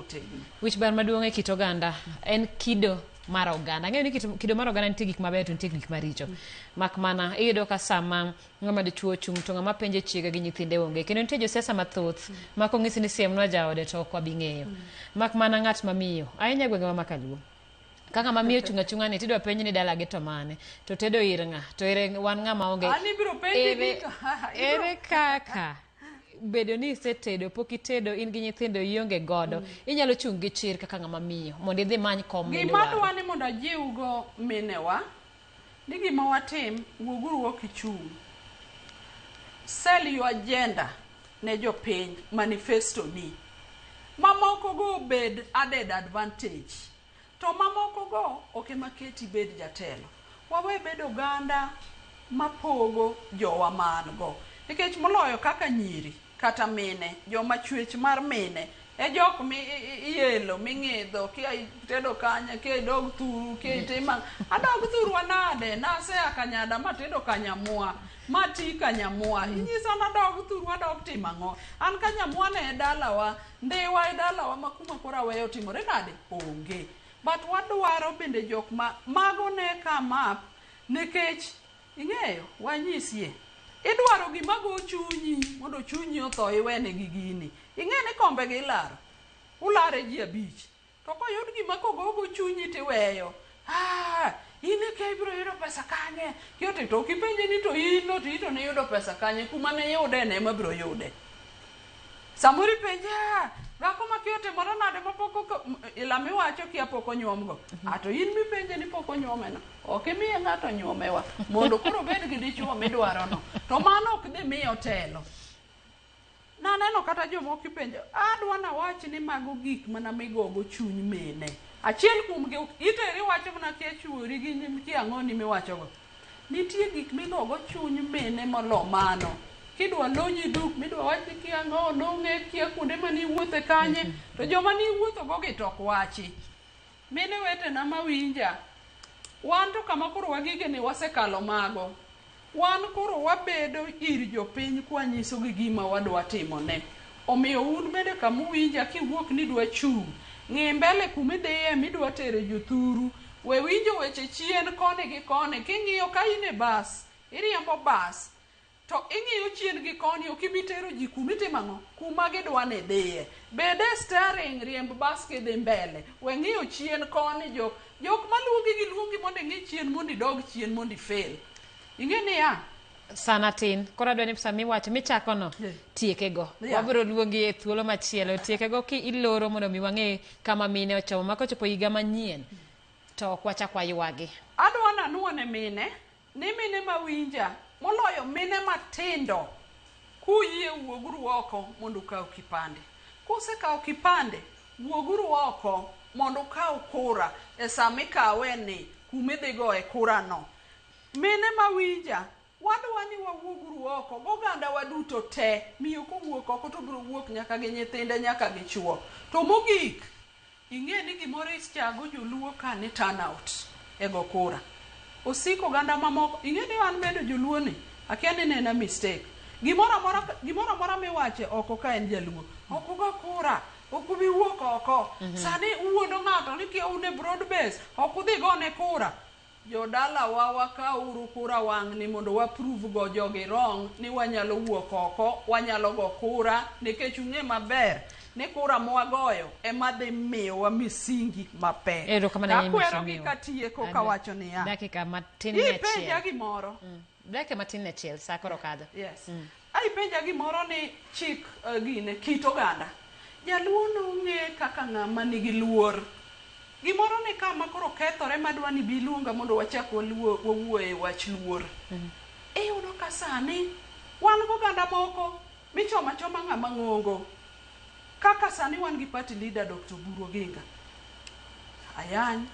otegno. Wich bar maduong' e kit oganda en kido mar oganda. Ang'eyo ni kido mar oganda nitie gik mabeyo to nitie gik maricho. Mak mana iyudo ka sama ng'ama dichuo ochung' to ng'ama penje chiege gi nyithinde onge. Kendo nitie josiasa mathoth ma kong'isi ni siemnwa jaode to ok wabi ng'eyo. Mak mana ng'at ma miyo, ahinya e gwengewa ma kaluo. Ka ng'ama miyo ochung' achung'a ni tidwa penj ni dalagi to mane, to tedo ir ng'a, to ere wan ng'ama onge. An ibiro penji Ere, gi ibiro ere kaka bedo ni isetedo pok itedo in gi nyithindo ionge godo inyalo chung' gi chir kaka ng'ama miyo mondo idhi many kom Gima midwaro. adwa ni mondo ajiwgo minewa ni gima watim, wuoguru oko ichung'. Sell your agenda ne jopiny, manifesto ni. Mamoko go obed added advantage. To mamoko go ok ema keti ibed jatelo. Wawe bedo oganda mapogo jowa ma an go. Nikech moloyo kaka nyiri kata mine, joma chwech mar mine e jok mi iyelo, ming'idho, kia itedo kanye, kia idog thuru, kia itim ang'o. Adog thurwa nade? Nasea Kanyada matedo Kanyamwa, mati Kanyamwa. Inyisa nadog thuru adog timo ang'o? An Kanyamwa ne e dalawa, Ndhiwa e dalawa ma kuma koro aweyo otimore nade? Onge. But wadwaro bende jok ma mago ne come up nikech ing'eyo wanyisie. Idwaro gima go chunyi mondo chunyi otho iwene gi gini. Ing'e ni kombe gi ilaro. Ulare ji abich. To koyud gima kogogo chunyi tiweyo. Ah, in eka ibiro yudo pesa kanye? Kiote to ok ipenje ni to in no to ito niyudo pesa kanye? Kuma ne iyude ne ema biro yude. Samoro ipenje, ah, dhako ma kia otimore nade ma pok ok ila miwacho kia pok onyuomgo. Ah, to in mipenje ni pok onyuome no. Ok imiye ng'ato onyuomewa mondo koro obed gi dichuo midwarono. To mano ok dhi miyo telo. Naneno kata jomoko ipenjo, adwa nawach ni mago gik mana migogo chuny mine. Achiel kuom gi iteri wacho mana kia chuori gi kia ang'oni miwachogo. Nitie gik migogo chuny mine molo mano. Kidwa lonyi duk midwa wach ni kia ang'o nong'e kia kuonde mane iwuothe kanye to joma ne iwuotho go gi to ok wachi. Mine wetena mawinja, wan to kama koro wagige ni wasekalo mago. Wan koro wabedo ir jopiny kwanyisogi gima wadwa timone. Omiyo un bende kama uwinja kiwuok ni idwa chung', ng'i mbele kuma idhiye midwa tere jothuru. We winjo weche chien koni gi koni. King'iyo ka in e bas, iriembo bas, to ing'iyo chien gi koni ok ibi tero ji kuma itimo ang'o? Kuma gidwa ni idhiye. Bed e steering, riemb bas kidhi mbele. We ng'iyo chien koni jok jok maluongi giluongi mondo ing'i chien mondo idog chien mondo i-fail. Ing'e niya, Sana tin koro adwa ni sama iwacho michako no tieke go. Wabiro luongi e thuolo machielo tieke go ki iloro mondo mi wang'e kama mine ochomo ma kochopo higa manyien to ok wachak waywagi. Adwa nanuo ne mine ni mine mawinja moloyo mine matindo kuyie wuoguru oko mondo ukaw kipande. Kusekawo kipande, wuoguru oko mondo ukaw kura e sama ikawe ni kuma idhi goye kura no. Mine mawinja, wadwa ni wawuoguru oko goganda wa duto te. Miyo kowuok oko to biro wuok nyaka gi nyithinde nyaka gi chuo. To mogik, ing'e ni gimoro ischago joluo ka ni turn out e go kura. Osiko oganda mamoko, ing'e ni an bedo joluo ni, akia ni nena mistake. Gimoro amora gimoro amora miwache oko ka en jaluo, ok ugo kura, ok ubi wuok oko. Sani uwuondo ng'ato ni kia un e broad base, ok udhi gone kura. Jodalawa wakawuru kura wang'ni mondo wa prove go jogi wrong ni wanyalo wuok oko, wanyalo go kura nikech ung'e maber ni kura mwagoyo ema dhi miyowa misingi mapek. Erokamano ahinya Akwero gi Mheshimiwa. katieko kawacho niya, Dakika matin ne ipenja achiel. gimoro. Dakika matin ne achiel, sa koro kadho. Yes. Ai penja gimoro ni chik gine kit oganda. Jaluo nong'e kaka ng'ama nigi luor. Gimoro ni kama koro kethore madwa ni bi iluonga mondo wachak wawuoye wach luor. Iyudo ka sani wan goganda moko michomo achoma ng'ama ng'ongo. Kaka sani wan gi party leader Dr. Oburu Oginga. Ayany